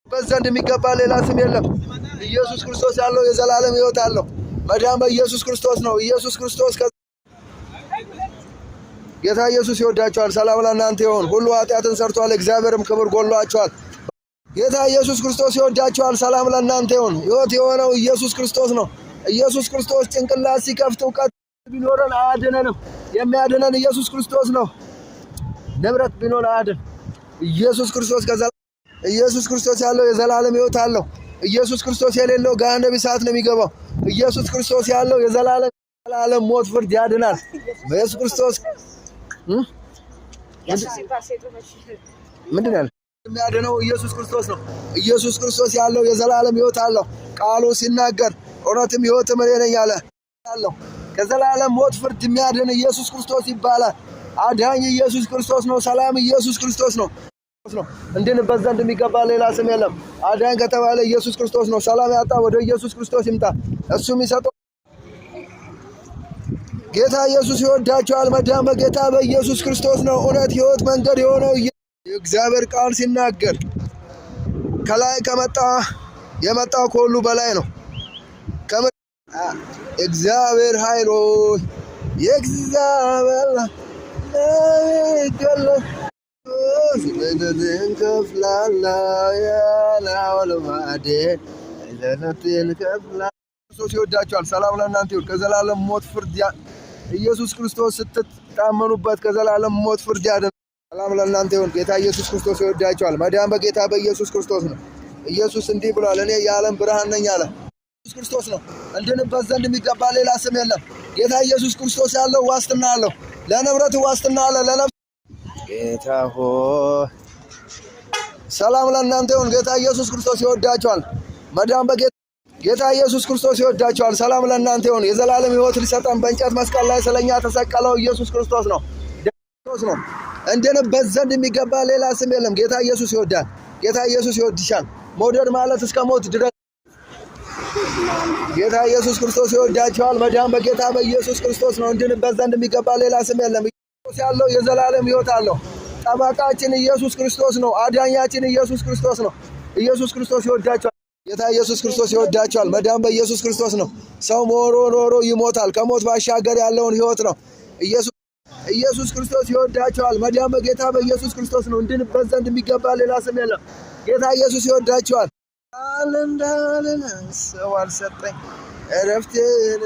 በዘንድ የሚገባ ሌላ ስም የለም። ኢየሱስ ክርስቶስ ያለው የዘላለም ሕይወት አለው። መዳን በኢየሱስ ክርስቶስ ነው። ኢየሱስ ክርስቶስ ጌታ ኢየሱስ ይወዳቸዋል። ሰላም ለእናንተ ይሁን። ሁሉ ኃጢአትን ሰርቷል፣ እግዚአብሔርም ክብር ጎድሏቸዋል። ጌታ ኢየሱስ ክርስቶስ ይወዳቸዋል። ሰላም ለእናንተ ይሁን። ሕይወት የሆነው ኢየሱስ ክርስቶስ ነው። ኢየሱስ ክርስቶስ ጭንቅላት ሲከፍት እውቀት ቢኖረን አያድነንም። የሚያድነን ኢየሱስ ክርስቶስ ነው። ንብረት ቢኖር አያድን። ኢየሱስ ክርስቶስ ከዛ ኢየሱስ ክርስቶስ ያለው የዘላለም ሕይወት አለው። ኢየሱስ ክርስቶስ የሌለው ገሃነመ እሳት ነው የሚገባው። ኢየሱስ ክርስቶስ ያለው የዘላለም ዘላለም ሞት ፍርድ ያድናል። ኢየሱስ ክርስቶስ ምንድን ያለ የሚያድነው ኢየሱስ ክርስቶስ ነው። ኢየሱስ ክርስቶስ ያለው የዘላለም ሕይወት አለው። ቃሉ ሲናገር እውነትም ሕይወትም እኔ ነኝ አለ አለው። ከዘላለም ሞት ፍርድ የሚያድን ኢየሱስ ክርስቶስ ይባላል። አዳኝ ኢየሱስ ክርስቶስ ነው። ሰላም ኢየሱስ ክርስቶስ ነው ነው እንድንበት ዘንድ የሚገባ ሌላ ስም የለም። አዳኝ ከተባለ ኢየሱስ ክርስቶስ ነው። ሰላም ያጣ ወደ ኢየሱስ ክርስቶስ ይምጣ፣ እሱ የሚሰጠው ጌታ ኢየሱስ ይወዳቸዋል። መዳን በጌታ በኢየሱስ ክርስቶስ ነው። እውነት፣ ሕይወት፣ መንገድ የሆነው የእግዚአብሔር ቃል ሲናገር ከላይ ከመጣ የመጣው ከሁሉ በላይ ነው። እግዚአብሔር ኃይል ሆይ የእግዚአብሔር ክርስቶስ ይወዳቸዋል። ሰላም ለእናንተ ይሁን። ከዘላለም ሞት ፍርድ ኢየሱስ ክርስቶስ ስትታመኑበት ከዘላለም ሞት ፍርድ ያድናል። ሰላም ለእናንተ ይሁን። ጌታ ኢየሱስ ክርስቶስ ይወዳቸዋል። መዳን በጌታ በኢየሱስ ክርስቶስ ነው። ኢየሱስ እንዲህ ብሏል፣ እኔ የዓለም ብርሃን ነኝ አለ። ኢየሱስ ክርስቶስ ነው። እንድንበት ዘንድ የሚገባ ሌላ ስም የለም። ጌታ ኢየሱስ ክርስቶስ ያለው ዋስትና አለው። ለንብረቱ ዋስትና አለ። ለነፍስ ጌታ ሆይ ሰላም ለእናንተ ይሁን። ጌታ ኢየሱስ ክርስቶስ ይወዳቸዋል። መዳን በጌታ ጌታ ኢየሱስ ክርስቶስ ይወዳቸዋል። ሰላም ለእናንተ ይሁን። የዘላለም ሕይወት ሊሰጠን በእንጨት መስቀል ላይ ስለኛ ተሰቀለው ኢየሱስ ክርስቶስ ነው ክርስቶስ ነው። እንድንበት ዘንድ የሚገባ ሌላ ስም የለም። ጌታ ኢየሱስ ይወዳል። ጌታ ኢየሱስ ይወድሻል። መውደድ ማለት እስከ ሞት ድረስ ጌታ ኢየሱስ ክርስቶስ ይወዳቸዋል። መዳን በጌታ በኢየሱስ ክርስቶስ ነው። እንድንበት ዘንድ የሚገባ ሌላ ስም የለም። ኢየሱስ ያለው የዘላለም ሕይወት አለው። ጠበቃችን ኢየሱስ ክርስቶስ ነው። አዳኛችን ኢየሱስ ክርስቶስ ነው። ኢየሱስ ክርስቶስ ይወዳቸዋል። ጌታ ኢየሱስ ክርስቶስ ይወዳቸዋል። መዳን በኢየሱስ ክርስቶስ ነው። ሰው ኖሮ ኖሮ ይሞታል። ከሞት ባሻገር ያለውን ሕይወት ነው። ኢየሱስ ክርስቶስ ይወዳቸዋል። መዳን በጌታ በኢየሱስ ክርስቶስ ነው። እንድንበት ዘንድ የሚገባ ሌላ ስም የለም። ጌታ ኢየሱስ ይወዳቸዋል። እንዳለ ሰው አልሰጠኝ እረፍቴን